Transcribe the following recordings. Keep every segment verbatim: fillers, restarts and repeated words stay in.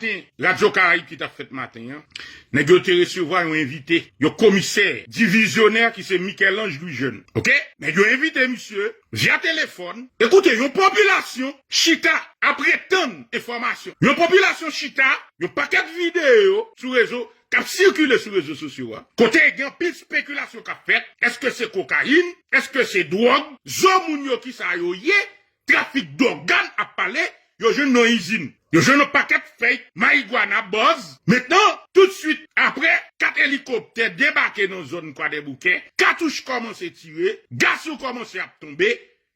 maten, Radyo Karayib ki t ap fèt maten an, nèg yo te resevwa yon envite, yon komisè divizyonè ki se Michel-Ange Louis Jeune. Oke? Nèg yo envite misye via telefòn. Ekoute, yon popilasyon chita ap ret tann enfòmasyon. Yon popilasyon chita, yon pakèt videyo sou rezo k ap sikile sou rezo sosyo a, kote gen anpil spekilasyon k ap fèt. Èske se kokayin? Èske se dwòg? Zo moun yo, kisa yo ye? Trafik dògàn ap pale, yo jwenn nan izin. Yo jwenn yon pakèt fèy mayigwana bòz. Mentnan, toutswit apre, kat elikoptè debake nan zòn Kwadèboukè, katouch kòmanse tire, gaz yo kòmanse ap tonbe,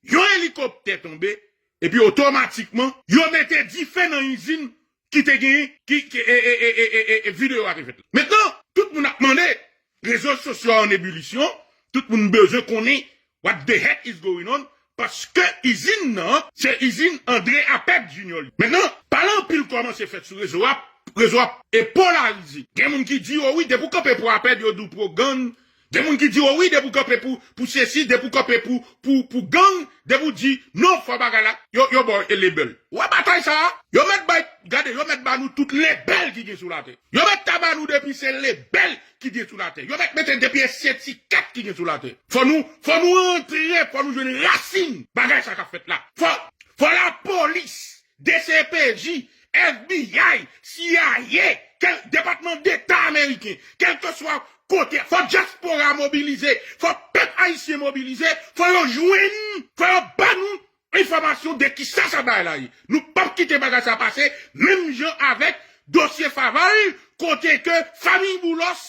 yon elikoptè tonbe, epi otomatikman, yo mete dife nan izin ki te genyen, ki, ki e, e, e, e, e, e, e videyo a te fèt la. Mentnan, tout moun ap mande, rezo sosyo a an ebilisyon, tout moun bezwen konnen what the heck is going on, paske izin nan, se izin André Apèd Junior li. Mentnan, pale anpil kòmanse fèt sou rezo a, rezo a e polarize. Gen moun ki di, o wi, depi w kanpe pou Apèd, yo di w pwo gang. Gen moun ki di, o wi, depi w kanpe pou, pou sesi, depi w kanpe pou, pou, pou gang, depi w di, non, fò bagay la, yo, yo ba w e lebèl. Ou wè batay sa a? Yo mèt bay, gade, yo mèt ba nou tout lebèl ki gen sou latè. Yo mèt ta ba nou depi se lebèl ki gen sou latè. Yo mèt mete depi e se etikèt ki gen sou latè. Fò nou, fò nou antre, fò nou jwenn rasin bagay sa k ap fèt la. Fò, fò lapolis, D C P J, F B I, C I A, kèl, Depatman Deta ameriken, kèlkeswa kote, fò dyaspora mobilize, fò pèp ayisyen mobilize, fò yo jwenn, fò yo ba nou enfòmasyon de kisa sa bagay la ye. Nou p ap kite bagay sa pase, menm jan avèk dosye Faval, kote ke fanmi Boulos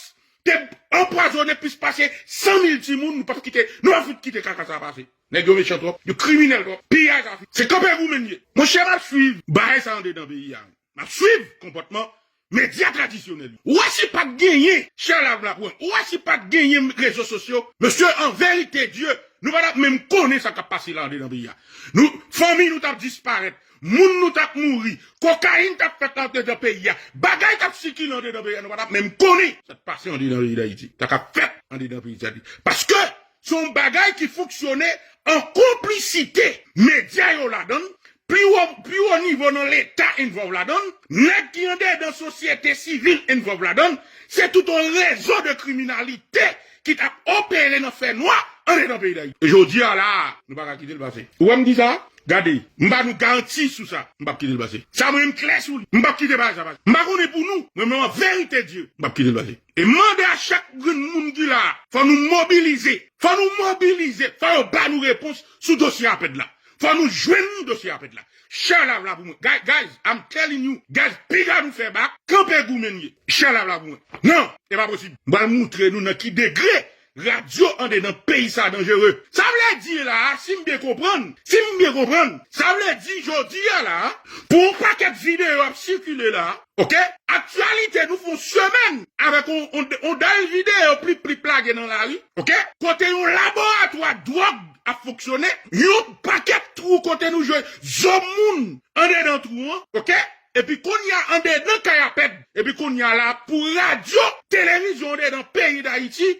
te anpwazonnen plis pase san mil timoun, nou p ap kite, nou p ap fout kite kaka sa pase. Nèg yo mechan twòp, yo kriminèl twòp. Piyaj a fini. Se kanpe goumen n ye. Monchè, m ap swiv bagay sa anndedan peyi a. M ap swiv konpòtman medya tradisyonèl yo. Ou wè si pa t genyen Chè Lav la pou mwen, ou wè si pa t genyen rezo sosyo, mesye, an verite Dye, nou pa t ap menm konnen sa k ap pase la anndedan peyi a. Nou, fanmi nou t ap disparèt, moun nou t ap mouri, kokayin t ap fèt anndedan peyi a, bagay t ap sikile anndedan peyi a, nou pa t ap menm konnen sa k pase anndedan peyi Dayiti, sa k ap fèt anndedan peyi Dayiti. Paske se yon bagay ki fonksyone an konplisite. Medya yo ladan l, pi wo, pi wo nivo nan Leta envòlv ladan l, nèg ki andedan sosyete sivil envòlv ladan l, se tout yon rezo de kriminalite ki t ap opere nan fènwa andedan peyi Dayiti. E jodi a la a, nou pa ka kite l pase. Ou wè m di sa? Gade, m ba nou garanti sou sa, m p ap kite l pase. Sa mwen m klè sou li, m p ap kite bagay sa pase. M pa konnen pou nou, mwen menm an verite Dye, m p ap kite l pase. E m mande a chak grenn moun ki la a, fò nou mobilize, fò nou mobilize, fò yo ba nou repons sou dosye Apèd la. Fò nou jwenn dosye Apèd la. Chè Lav la pou mwen. Guys, guys, I'm telling you, guys, piga nou fè bak, kanpe goumen n ye. Chè Lav la pou mwen. Non, e pa posib. M pral moutre nou nan ki degre radyo andedan peyi sa danjere. Sa vle di la a, si m byen konprann, si m byen konprann, sa vle di jodi a la a, pou yon pakèt videyo ap sikile la a, oke? Aktyalite nou fè yon semèn avèk yon, yon, yon dal videyo plip plip lage nan lari, oke? Kote yon laboratwa dwòg ap fonksyone, yon pakèt twou kote nou jwenn zo moun andedan twou an, oke? Epi kounye a andedan kay Apèd, epi kounye a la pou radyo, televizyon andedan peyi Dayiti,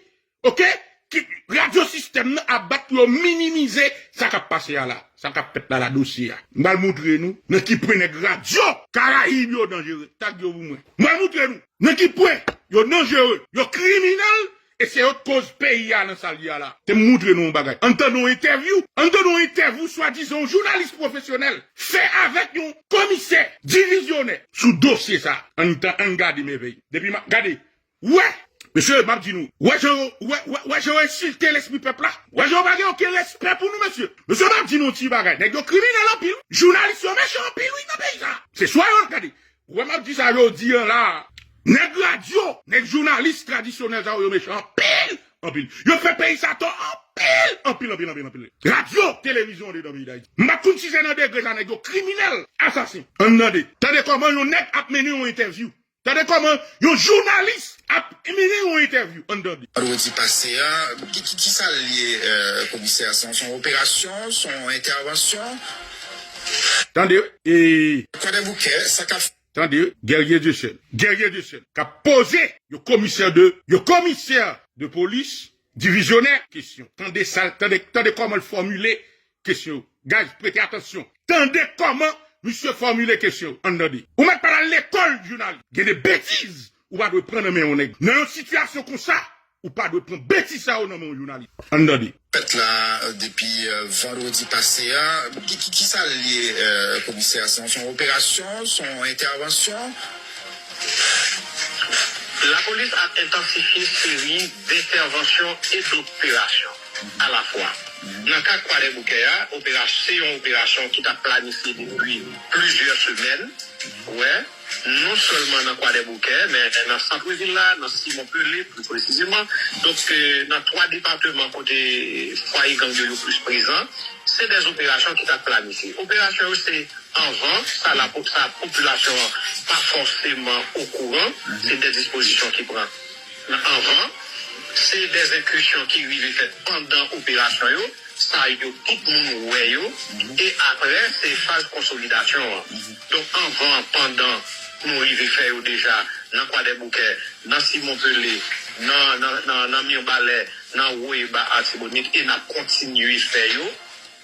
oke? Ki radyo sistèm nan ap bat pou yo minimize sa k ap pase a la, sa k ap fèt la la, dosye a. M pral moutre nou nan ki pwen nèg radyo Karayib yo danjere. Tag yo pou mwen. M pral moutre nou nan ki pwen yo danjere, yo kriminèl, e se yo k koz peyi a nan sa l ye a la. Te m moutre nou yon bagay. Ann tande yon entèvyou, ann tande yon entèvyou swadizan yon jounalis pwofesyonèl fè avèk yon komisè divizyonè sou dosye sa. Ann tan, ann gade mèvèy. Depi m ap gade, wè, mesye, m ap di nou, wè jan yo, wè, wè, wè jan yo ensilte lespri pèp la. Wè jan yo pa gen okenn respè pou nou, mesye. Mesye, m ap di nou yon ti bagay. Nèg yo kriminèl anpil. Jounalis yo mechan anpil, wi, nan peyi sa. Se swa yo gade. Wè m ap di sa jodi a la a. Nèg radyo, nèg jounalis tradisyonèl sa yo, yo mechan anpil, anpil. Yo fè peyi sa tò anpil, anpil, anpil, anpil, anpil. Radyo, televizyon andedan peyi Dayiti. M pa t konn si se nan degre sa nèg yo kriminèl, asasen. Ann tande. Tande kòman yon nèg ap mennen yon entèvyou. Tande kòman yon jounalis ap mennen yon entèvyou. Ann tande. Vandredi pase a, ki, ki, ki sa l ye, euh, komisè? Se yon, se yon operasyon, se yon entèvansyon? Tande, e Kwadèboukè, sa k ap Tande, Guerrier Dieuseul. Guerrier Dieuseul k ap poze yon komisè de, yon komisè de polis, divizyonè, kesyon. Tande sa, tande, tande kòman l fòmile kesyon. Guys, prete atansyon. Tande kòman misye fòmile kesyon. Ann tande. Ou mèt pa al lekòl, jounalis. Gen de betiz ou pa dwe pran nan men yon nèg. Nan yon sitiyasyon konsa, ou pa dwe pran betiz sa yo nan men yon jounalis. Ann tande. Fèt la, euh, depi, euh, vandredi pase a, ki, ki, ki sa l ye, euh, komisè? Se yon, se yon operasyon, se yon entèvansyon? Lapolis ap entansifye seri d entèvansyon e d operasyon alafwa. Nan ka Kwadèboukè a, operasyon, se yon operasyon ki t ap planifye depi plizyè semèn. Wè, non sèlman nan Kwadèboukè, men nan sant vil la, nan Simon Pelé, pli presizeman. Donk, euh, nan twa depatman kote fwaye gang yo, yo plis prezan, se de operasyon ki t ap planifye. Operasyon yo se anvan, sa la, sa popilasyon an pa fòseman okouran, se de dispozisyon ki pran anvan, se de enkisyon ki rive fèt pandan operasyon yo, sa yo tout moun wè yo, e apre se faz konsolidasyon an. Donk anvan, pandan nou rive fè yo deja nan Kwadèboukè, nan Simon Pelé, nan, nan, nan, nan Mibalè, nan Wo e Ba Atibonit, e n ap kontinye fè yo.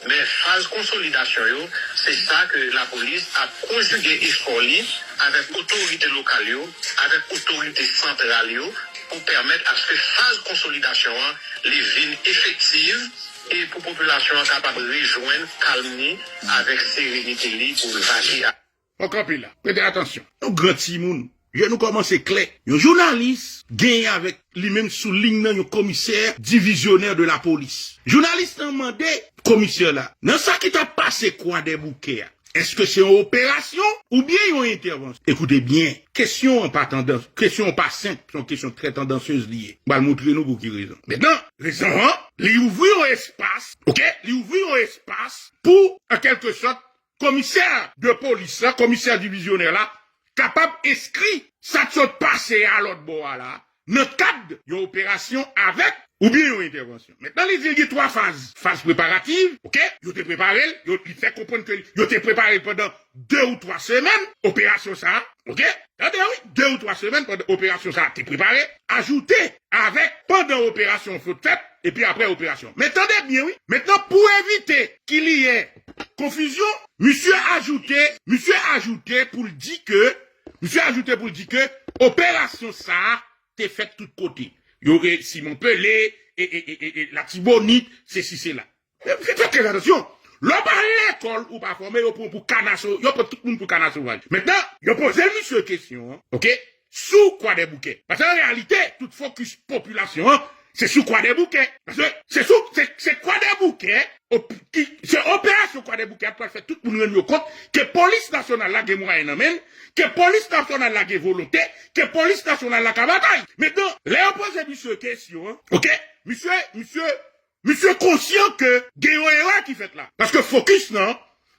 Men faz konsolidasyon yo, se sa ke lapolis ap konjige efò li avèk otorite lokal yo, avèk otorite santral yo, pou pèmèt aske faz konsolidasyon an, li vin efektiv e pou popilasyon an kapab rejwenn kalm li avèk serenite li pou l vaje a. Fò kanpe la. Prete atansyon. Nou gran timoun. Je nou kòmanse klè. Yon jounalis genyen avèk li menm sou liy nan yon komisè divizyonè de lapolis. Jounalis lan mande komisè la, nan sa ki t ap pase Kwadèboukè a, èske se yon operasyon oubyen yon entèvansyon? Ekoute byen, kesyon an pa tandans, kesyon an pa senp, se yon kesyon trè tandansyez li ye. M pral montre nou pou ki rezon. Mentnan, rezon an, li ouvri yon espas, oke? Li ouvri yon espas pou, an kèlke sòt, komisè de polis la, komisè divizyonè la, kapab enskri sa k sot pase a lòt bò a la, nan kad yon operasyon avèk oubyen yon entèvansyon. Mentnan, li di l gen twa faz. Faz preparativ, oke? Yo te prepare l, yo, li fè konprann ke yo te prepare l pandan de ou twa semèn, operasyon sa a, oke? Tande, wi, de ou twa semèn pandan operasyon sa a te prepare, ajoute avèk pandan operasyon an sot fèt, epi apre operasyon. Men tande byen, wi. Mentnan, pou evite ki li yè konfizyon, misye ajoute, misye ajoute pou l di ke, misye ajoute pou l di ke operasyon sa a te fèt tout kote. Yo, e, Simon Pelé, e, e, e, e, e, Latibonit, sesi, sela. Men, fè, fè trè atansyon. Lè w pa lekòl, ou pa fòme, yo pran w pou kana so-, yo pran tout moun pou kana sovaj. Mentnan, yo poze misye kesyon an, oke, sou Kwadèboukè. Paske an reyalite, tout fokis popilasyon an, se sou Kwadèboukè. Paske se sou, se, se Kwadèboukè, op-, ki, se operasyon Kwadèboukè ap pral fè tout moun rann yo kont ke polis nasyonal la gen mwayen nan men l, ke polis nasyonal la gen volonte, ke polis nasyonal la ka batay. Mentnan, lè yo poze misye kesyon an, oke, misye, misye, misye konsyan ke gen yon erè ki fèt la. Paske fokis lan,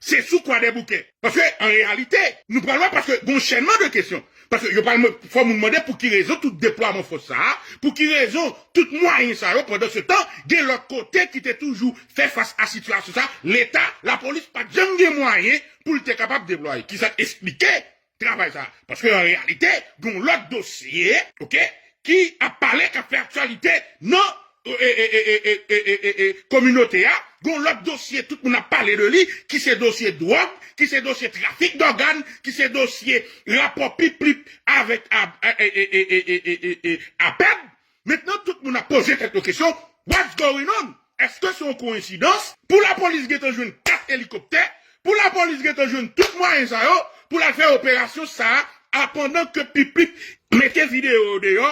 se sou Kwadèboukè. Paske, an reyalite, nou pral wè, paske gon chènman de kesyon. Paske yo pral, fò moun mande pou ki rezon tout deplwaman fòs sa a, pou ki rezon tout mwayen sa yo, pandan se tan, gen lòt kote ki te toujou fè fas a sitiyasyon sa, Leta, lapolis pa t janm gen mwayen pou l te kapab deplwaye. Kisa k esplike travay sa a? Paske an reyalite, gen yon lòt dosye, oke, ki ap pale, k ap fè aktyalite nan, e, e, e, e, e, e, e, e, kominote a, gen yon lòt dosye tout moun ap pale de li, ki se dosye dwòg, ki se dosye trafik dògàn, ki se dosye rapò Piplip avèk a, e, e, e, e, e, e, e, APED. Mentnan, tout moun ap poze tèt yo kesyon, what's going on? Èske se yon koyensidans pou lapolis gentan jwenn kat elikoptè, pou lapolis gentan jwenn tout mwayen sa yo, pou l al fè operasyon sa a, pandan ke Piplip mete videyo yo deyò,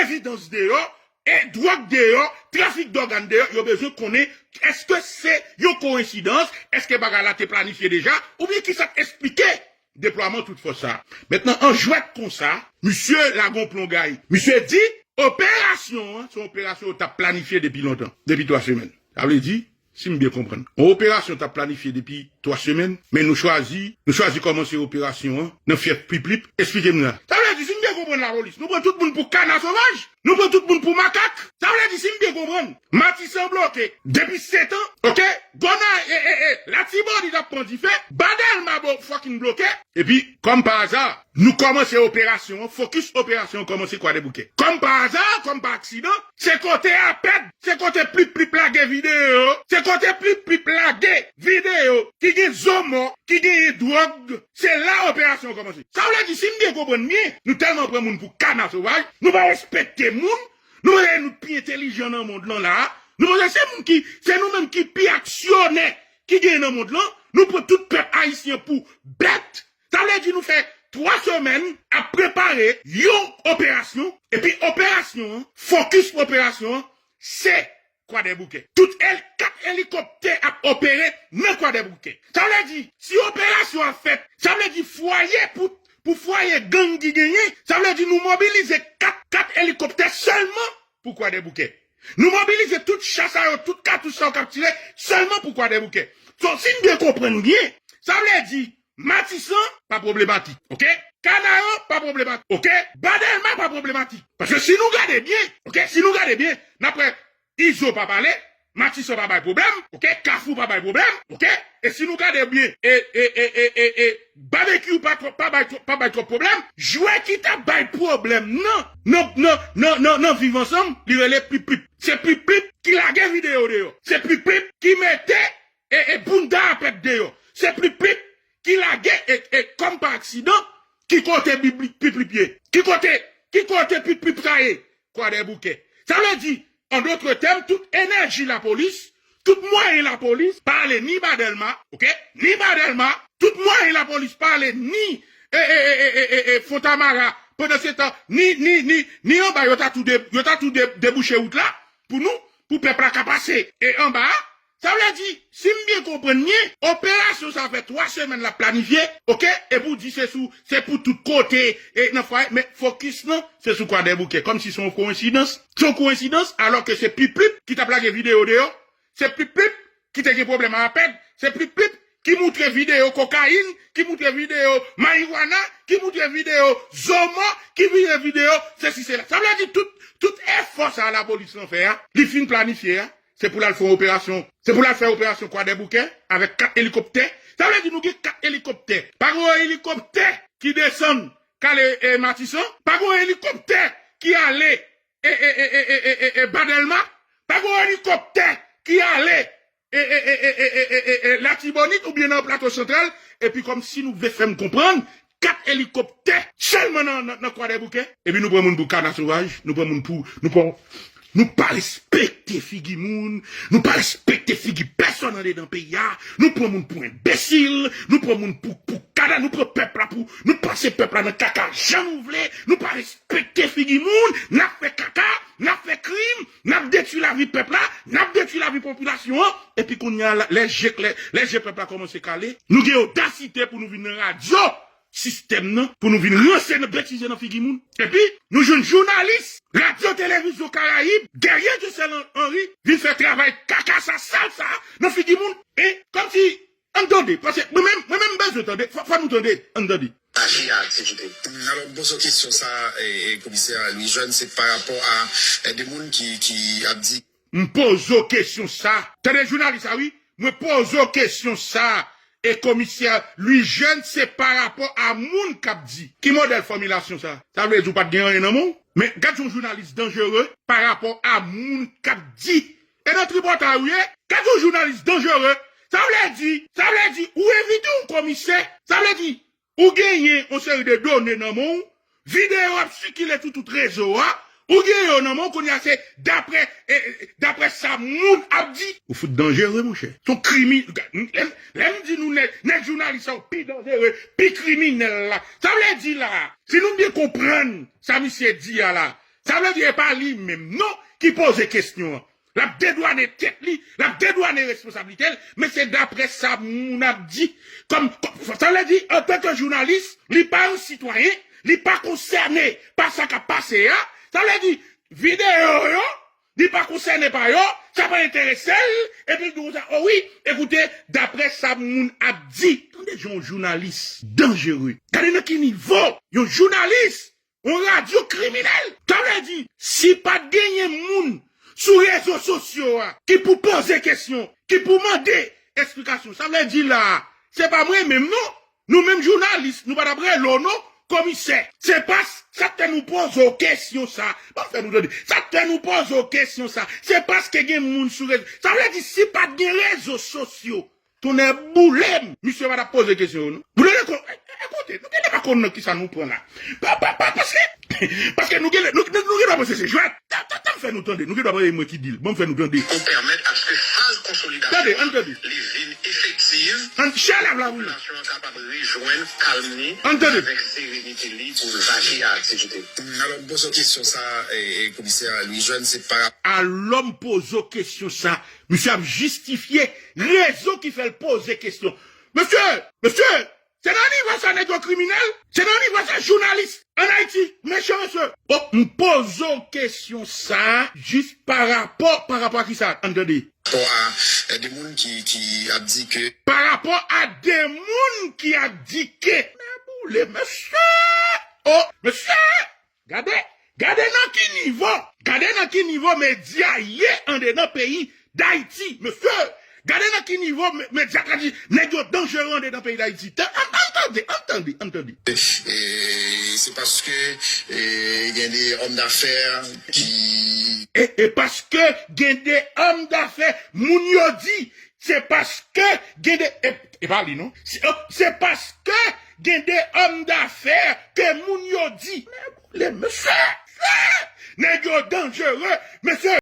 evidans deyò, e dwòg deyò, trafik dògàn deyò, yo bezwen konnen èske se yon koyensidans, èske bagay la te planifye deja, oubyen kisa k esplike deplwaman tout fòs sa a. Mentnan, an jwèt konsa, misye lage yon plon gay. Misye di, operasyon an, se yon operasyon yo t ap planifye depi lontan, depi twa semèn. Sa vle di, si m byen konprann, yon operasyon t ap planifye depi twa semèn, men nou chwazi, nou chwazi kòmanse operasyon an nan fyèf Piplip. Esplike m la. Sa vle di, si m byen konprann lapolis, nou pran tout moun pou kana sovaj? Nou pran tout moun pou makak? Sa vle di, si m byen konprann, Matisan bloke depi sèt an, oke? Gona, e, e, e, Latibonit ap pran dife, Ba Dèlma bo fucking bloke. Epi, kòm pa aza, nou kòmanse operasyon an, fokis operasyon an kòmanse Kwadèboukè. Kòm pa aza, kòm pa aksidan, se kote APED, se kote Piplip lage videyo, se kote Piplip lage videyo ki gen zo mò, ki genyen dwòg, se la operasyon an kòmanse. Sa vle di, si m byen konprann byen, nou tèlman pran moun pou kana sovaj, nou pa respekte moun, nou panse nou pi entèlijan nan mond lan la a, nou panse se moun ki, se nou menm ki pi aksyonè ki genyen nan mond lan, nou pran tout pèp ayisyen pou bèt. Sa vle di nou fè twa semèn ap prepare yon operasyon, epi operasyon an, fokis operasyon an, se Kwadèboukè. Tout el, kat elikoptè ap opere nan Kwadèboukè. Sa vle di, si operasyon an fèt, sa vle di fwaye pou, pou fwaye gang ki genyen, sa vle di nou mobilize kat, kat elikoptè sèlman pou Kwadèboukè. Nou mobilize tout cha sa yo, tout katouch sa yo k ap tire sèlman pou Kwadèboukè. So, si n byen konprann byen, sa vle di Matisan pa pwoblematik, oke? Kanaran pa pwoblematik, oke? Badèlma pa pwoblematik. Paske si nou gade byen, oke, si nou gade byen, n ap wè Izo pa pale, Matisan pa bay pwoblèm, oke? Kafou pa bay pwoblèm, oke? E si nou gade byen, e, e, e, e, e, e, Babekyou pa twò, pa bay twò, pa bay twòp pwoblèm. Jwè ki t ap bay pwoblèm nan, nan, nan, nan, nan, nan Viv Ansanm, li rele Pip Pip. Se Pip Pip ki lage videyo deyò. Se Pip Pip ki mete e, e bounda a pèp deyò. Se Pip Pip ki lage e, e kòm pa aksidan, ki kote Pip Pip ye. Ki kote, ki kote Pip Pip sa ye? Kwadèboukè. Sa vle di, an dòt tèm, tout enèji lapolis, tout mwayen lapolis pa ale ni ba Dèlma, oke? Ni ba Dèlma, tout mwayen lapolis pa ale ni e, e, e, e, e, e, e Fontamara, pandan se tan, ni, ni, ni, ni anba, yo ta tou de, yo ta tou de, debouche wout la pou nou, pou pèp la ka pase e anba a. Sa vle di, si m byen konprann byen, operasyon sa fè twa semèn l ap planifye, oke? Epi w di se sou, se pou tout kote, e nan fwaye, men fokis lan, se sou Kwadèboukè. Kòmsi se yon kowensidans. Se yon kowensidans, alòske se Pip Pip ki t ap lage videyo deyò, se Pip Pip ki te gen pwoblèm a APED, se Pip Pip ki moutre videyo kokayin, ki moutre videyo mariwana, ki moutre videyo zo mò, ki moutre videyo sesi sela. Sa vle di tout, tout efò sa lapolis lan fè a, li fin planifye a, se pou l al fè yon operasyon. Se pou l al fè operasyon Kwadèboukè avèk kat elikoptè. Sa vle di nou gen kat elikoptè. Pa gen yon elikoptè ki desann k ale, e, Matisan. Pa gen yon elikoptè ki ale, e, e, e, e, e, e, e, ba Dèlma. Pa gen yon elikoptè ki ale, e, e, e, e, e, e, e, e, Latibonit oubyen nan Plato Santral. Epi kòmsi nou vle fè m konprann, kat elikoptè sèlman nan, nan, nan Kwadèboukè. Epi nou pran moun pou kana sovaj, nou pran moun pou, nou pran, nou pa respekte figi moun, nou pa respekte figi pèsonn andedan peyi a, nou pran moun pou enbesil, nou pran moun pou, pou kada, nou pran pèp la pou, nou pase pèp la nan kaka jan nou vle, nou pa respekte figi moun, n ap fè kaka, n ap fè krim, n ap detwi lavi pèp la, n ap detwi lavi popilasyon an, epi kounye a, lè je, lè, lè je pèp la kòmanse kale, nou gen odasite pou nou vin nan radyo sistèm nan, pou nou vin ranse nan betize nan figi moun. Epi, nou jwenn jounalis, Radyo Televizyon Karayib, Guerrier Dieuseul Henry, vin fè travay kaka sa, sal sa, nan figi moun. E, kòmsi, ann tande, paske mwen menm, mwen menm m bezwen tande, fò, fò nou tande, ann tande. Aji a aktivite. Alò, m poze w kesyon sa, e, e, komisè Louis Jeune, se pa rapò a, e, de moun ki, ki ap di. M poze w kesyon sa. Tande jounalis sa, wi. Mwen poze w kesyon sa. E komisè Louis Jeune, se pa rapò a moun k ap di. Ki modèl fòmilasyon sa? Sa vle di w pa t gen anyen nan men w? Men gad yon jounalis danjere pa rapò a moun k ap di. E nan tripotay ou ye, gad yon jounalis danjere. Sa vle di, sa vle di, ou evite yon komisè. Sa vle di, ou genyen yon seri de done nan men w, videyo ap sikile sou tout rezo a, ou gen yo nan men w, kounye a se daprè, e, e, daprè sa moun ap di. Ou fout danjere, monchè. Se yon krimi-, lè m, lè m di nou nèg, nèg jounalis sa yo pi danjere, pi kriminèl la. Sa vle di la, si nou byen konprann sa misye di a la, sa vle di e pa li menm non ki poze kesyon an. L ap dedwane tèt li, l ap dedwane responsablite l, men se daprè sa moun ap di. Kòm, kòm, sa vle di, antanke jounalis, li pa yon sitwayen, li pa konsène pa sa k ap pase a. Sa vle di, videyo yo, li pa konsène pa yo, sa pa enterese l, epi l di konsa, o wi, ekoute, daprè sa moun ap di. Tande jan yon jounalis danjere. Gade nan ki nivo yon jounalis yon radyo kriminèl. Sa vle di, si pa t genyen moun sou rezo sosyo a ki pou poze kesyon, ki pou mande esplikasyon, sa vle di la a, se pa mwen menm non. Nou menm jounalis, nou pa t ap rele w non, komisè. Se pas, sa k fè nou poze w kesyon sa. Ban m fè nou tande. Sa k fè nou poze w kesyon sa. Se paske gen moun sou rezo. Sa vle di, si pa t gen rezo sosyo, Tonnè boule m, misye pa t ap poze kesyon yo, non. Boule de ko-, e, e, koute, nou genlè pa konn nan kisa nou pran la. Pa, pa, pa, paske, paske nou genlè, nou, nou, nou genlè panse se jwèt. Tan, tan, tan fè nou tande, nou genlè pa mwen ki di l. Ban m fè nou tande. Pou pèmèt aske faz konsolidasyon an li vin efektiv, popilasyon an kapab rejwenn kalm li avèk serenite li pou l vake a aktivite. Alò, m poze w kesyon sa, e, e, komisè Louis Jeune, se pa. Alò, m poze w kesyon sa. Misye ap jistifye rezon ki fè l poze kesyon. Mesye, mesye, se nan nivo sa nèg yo kriminèl? Se nan nivo sa jounalis ann Ayiti mechan, mesye? O, m poze w kesyon sa a jis pa rapò, pa rapò a kisa? Ann tande. Rapò a, e, de moun ki, ki ap di ke. Pa rapò a de moun ki ap di ke. Men boule, mesye! O, mesye! Gade, gade nan ki nivo, gade nan ki nivo medya ye andedan peyi Dayiti, mesye. Gade nan ki nivo me-, medya ka di nèg yo danjere andedan peyi Dayiti. Tan, ann, ann tande, ann tande, ann tande. E, se paske, e, gen de òm dafè ki. E, e paske gen de òm dafè, moun yo di, se paske gen de, e, e pa li non. Se, o, se paske gen de òm dafè ke moun yo di. Men boule, mesye, mesye, nèg yo danjere,